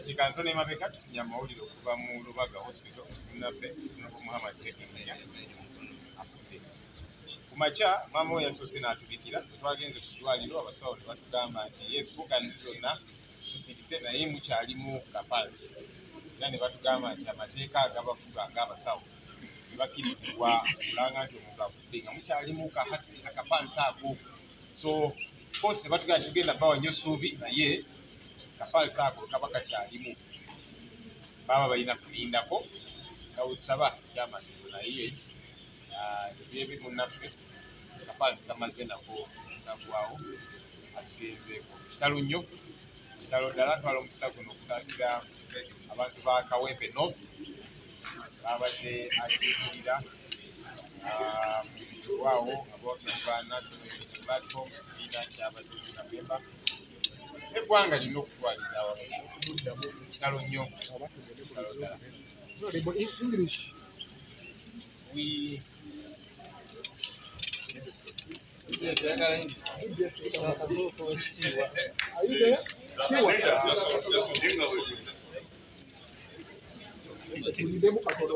Eddakiika ntono emabega tufunye amawulire okuva mu Lubaga Hospital, munnaffe Honorable Muhammad Sseggirinya afudde. Ku makya maama we yasoose n'atubikira, bwe twagenze ku ddwaliro abasawo ne batugamba nti yes, organs zonna zisirise naye mukyalimu kapalsi, era ne batugamba nti amateeka agabafuga ng'abasawo tebakkirizibwa kulanga nti omuntu afudde nga mukyalimu akapalsi ako. So of course ne batugamba tugenda bawa nnyo ssuubi, naye kapalsi ako kaba kakyalimu baba balina kulindako nga bwe tusaba kyamazima, naye ebyebi munnaffe kapalsi kamaze nako kagwawo, atugenzeeko. Kitalo nnyo, kitalo ddala. Twala omukisa guno okusaasira abantu ba Kawempe North babadde akiikirira waawo abawagizi ba National Unity Platform, ekibiina kyabadde memba eggwanga lina okutwaliza awamu. Kitalo nnyo, kitalo ddala. English. We Yes, ayagala English. Are you there? Kiwa. Tulindemu katono.